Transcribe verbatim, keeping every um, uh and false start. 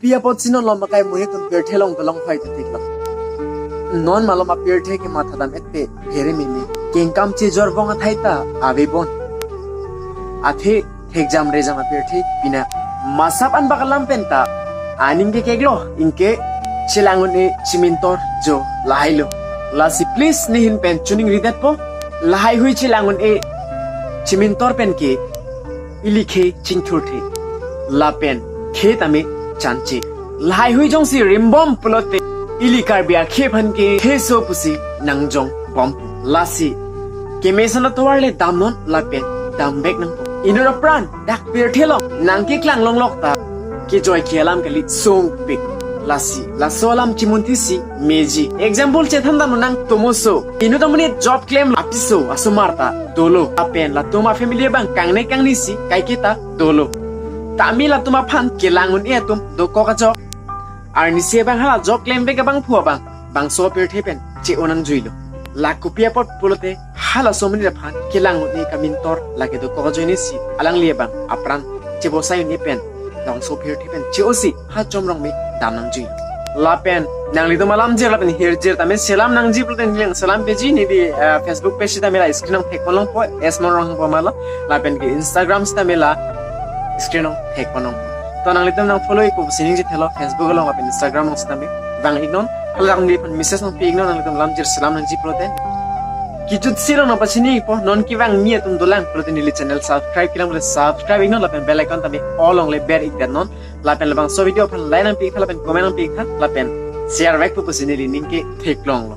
Pi apotsi non malom akai amonit atum pirthe along kelong hoi ta theklong. Non malom apirthe ke mathadam-et pe phere meme. Kengkam chejor bong athai ta ave bon. Athe thekjam rejam apirthe pina. Masap anbak alam pen ta aning ke keklo, ingke chelang un-e chemintor jo lahailo. Lasi please nehin pen choningridetpo. Lahai hui chelang un-e chemintor pen ke ili khei chingthurthe. Lapen khei tame chanche. Lahai hui jongsi rimbom pulote ili Karbi akhei aphan ke kheiso pusi nangjong bom. Lasi kemesen atovar le damnon lapen dambek nangpo. Inut apran dak pirthe along nangkeklang longlok ta kejoi ke alam kali sungpik. Lasi laso alam chimunthisi meji. Example chethan damnon nang tomoso. Inut amonit job klem apiso asomar ta dolo. Lapen latum afamily abang kangne kangnisi kaiketa dolo. Tame latum aphan kelang un-e atum dokok ajok. Arnisi abang hala job klem bek abangphu abang bangso apirthe pen che-o nangjuilo. La kopi apot pulote halaso amonit aphan kelang un-e kamintor lake dokok ajoinesi alangli abang apran chebosai un-e pen bangso apirthe pen che-osi ha chomrong me dam nangjuilo. Lapen nanglitum alamjir lapen hirjir tame selam nangji pulote neli nangselam peji, neli, eh, Facebook page sitame la screen along thekponlongpo, S Mon Ronghangpo ma lo. Lapen ke Instagram sitame la screen along thekponlongpo. To nanglitum nang follow ikpo pusi ningjethelo, Facebook along lapen Instagram along sitame vang iknon. Hala nangliphan message nangpi iknon, nanglitum alamjir selam nangji pulote. Kejutsi along nangpachini ikpo, non kevang mi atum dolang pulote neli channel subscribe kelang pulote subscribe iknon lapen bell icon tame all along le ber ikdetnon. Lapen labangso video aphan like nangpi iktha lapen comment nangpi iktha lapen share vekpo pusi neli ning ke theklonglo.